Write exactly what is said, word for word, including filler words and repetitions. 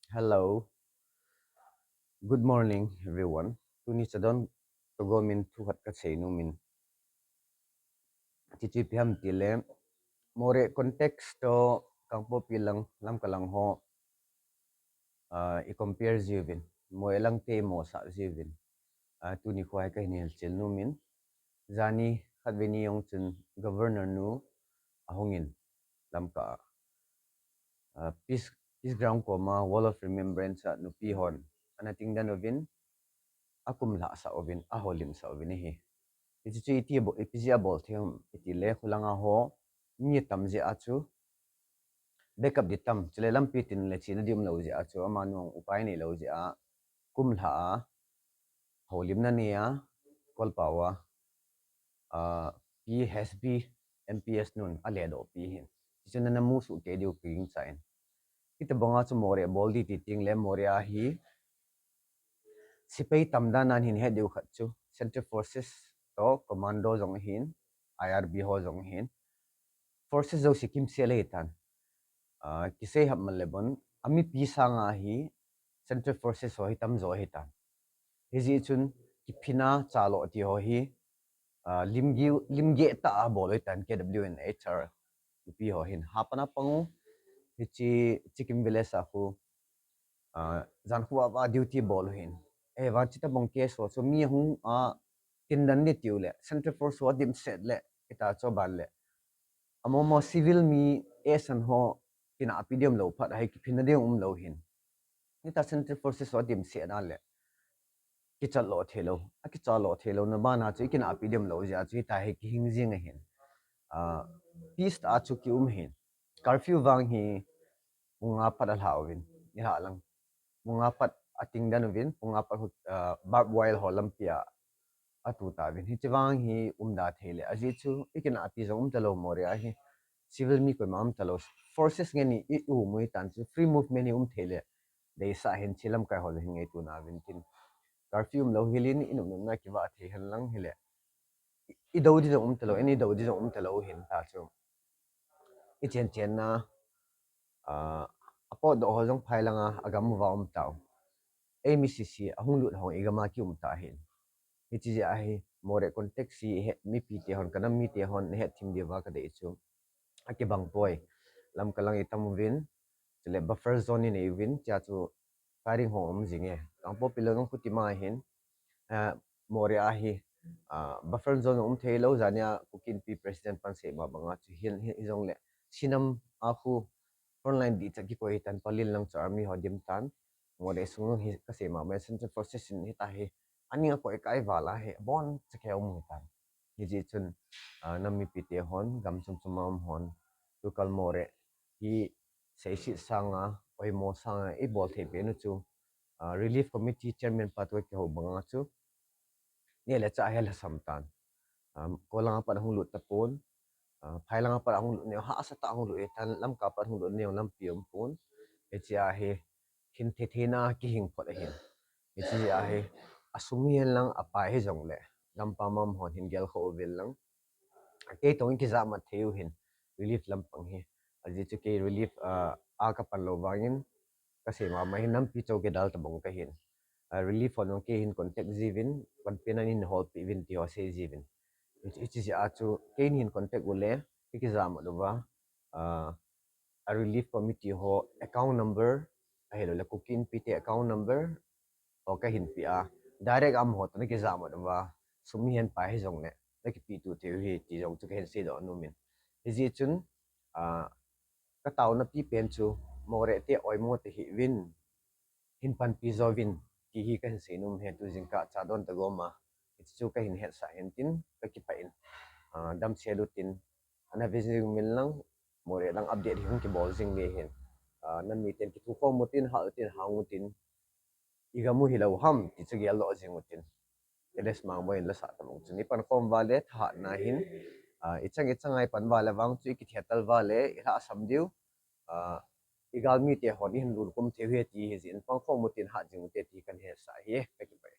Hello. Good morning, everyone. Tuni chadon toh gomin thu khat kasei nom in. Hiche chu ipi ham tile, Moreh context toh Kangpokpi lang, Lamka lang ho, ah, i compare jiuvin, Moreh lang te i mosah jiuvin. Ah, tuni kho hi kahin hilchil nom in. Jani khatvei ni jong chun Governor nu ahung in Lamka a, ah, Peace, Peace Ground koma Wall of Remembrance a nupi hon ana tingden uvin, akumlhah sah uvin, aholim sah uvin ahi. Hiche chu iti bol, ipi jeh a bol thei ham itile, khulanga ho mi atam jeh a chu backup ding tam, chule lampi tin le chena ding umlou jeh a chu, amanu upai neilou jeh a, kumlhah a, holimna nei a, kolpao a, ah, P H P M P S nun aledoh pi hin. Hiche chu nana musoh kei diu kagingchan. Hitobanga chu Moreh bol ding ti teng le Moreh a hi sepai tam dan a hin het diu khat chu Central Forces toh commando jong ahin, I R B ho jong ahin. Forces jouse kimsel ahitan. Ah, kisei hap man le bon, amipi sanga hi Central Forces ho hi tamjo ahitan. Hijeh chun kiphin a chalo ti ho hi, ah, limgeh, limgeh tah a bol ahitan, K W N H R nupi ho hin. Hapan a pang u, hiche Chikim Village a khu, ah, jan khu a va duty bol u hin. Ahivang chutobang case ho chu mi hung a, ah, tindan ding tiu le, Central Force ho dimset le, hita chu ban le, amaho civil mi asan ho kinahpi ding umlou phat, ahi kiphinna ding umlou hin. Hita Central Forces ho dimset na le, kichat lo theilou, akichat lo theilou na bana chu ikinahpi ding umlou jeh a chu hita hi kihing jing ahin. Ah, peace a chu kium hin. Curfew vang hi pung nga pat alha uvin, nilhah lang. Pung nga pat atingden uvin, pung nga pat khu, ah, barbed wire ho lampi a atu tauvin. Hiche vang hi umda thei le. Ajeh chu ikinahpi jong umtalou Moreh a hi. Civil mi koima umtalou. Forces ngen in i um u hitan chu free movement hi um thei le. Deisah hin hiche lamkai ho le hin ngaito nauvin tin. Curfew umlou hel in, inop nopna kivah thei hen lang hile. I, idou ding jong umtalou, in idou ding jong umtalou hin ta chu. Ichen chen na, ah, apotdoh ho jong phai langa agam uva um tau. A M C C ahung lut ho igam a kium ta hin. Hiche jeh a hi Moreh context hi he, mipi te hon, kanam mite hon nahet thim diuva kadei chu. Akibang poi. Lamka lang itam uvin, chule buffer zone inei uvin, chea chu firing ho um jing e. Kangpokpi lang jong khuti ma hin, ah, Moreh a hi, ah, buffer zone um theilou, jania Kuki Inpi President pan sei ma banga chu hin, hin, hijongle, sinam a khu frontline dihchat kikoi hitan, Pallel lang chu army ho dim tan. Moreh sung hi kasei ma bang Central Forces in hita hi, aning akoi kai val a hi, abon chakhe um hitan. Hijeh chun, ah, nam mipi te hon, gam chom chom a um hon, tukal Moreh hi seiset sanga, oimo sanga, ibol thei pen u chu, ah, Relief Committee Chairman pa toh kihou banga chu, neh le chah hi alhasam tan. Ah, kol langa pat hung lut tapon, ah, phai langa pat hung lut neo, hahsa tah hung lut hitan, Lamka pat hung lut neo, lampi um pon. Hiche a hi, hin thei theina kihing phot ahin. Hiche a hi, asum hihen lang apai hijongle, gampam hon hin gelkhoh uvin lang. Kei toh in kijahmat thei u hin, relief lampang hi. Ajeh chu kei relief, ah, a kapan lou vangin, kasei ma bang hin nampi chou kidal tabang kahin. Ah, relief hon jong kei hin contact jiuvin, panpina in holpeh uvin ti ho sei jiuvin. Hiche, hiche jeh a chu, kei hin contact u le, kei kijahmat uva, ah, a relief committee ho account number, ahilou le Kuki Inpi te account number ho kahin pe a, direct amaho toh nakijahmat uva, sum hihen pai hijongle, nakipeh tup thei u hi ti jong chu kahin seidoh nom in. Hijeh chun, ah, kataona pipen chu, Moreh te oimo tahih uvin, hin panpi jouvin, ti hi kahin sei nom e, tu jingkah chadon toh gom a, hiche chu kahin hetsah hin tin, kakipah in, ah, damsel utin, ana ve jing uvin lang, Moreh lang update hi hung kibol jing ding ahin, ah, nam miten kithukhom utin, hal utin, hang utin, igam u hilou ham, ti chu geldoh jing utin. L S Mangboi in lasah tabang chun, ipankhom uva le thahatna hin, ah, ichang ichang a ipan uva le vang chu ikithet tal uva le, ilhahsam diu, ah, igalmite hon ihin lungkhum thei u ahi ti hi jeh in pankhom utin, hat jing ute ti kahin hetsah ahi, kakipah e.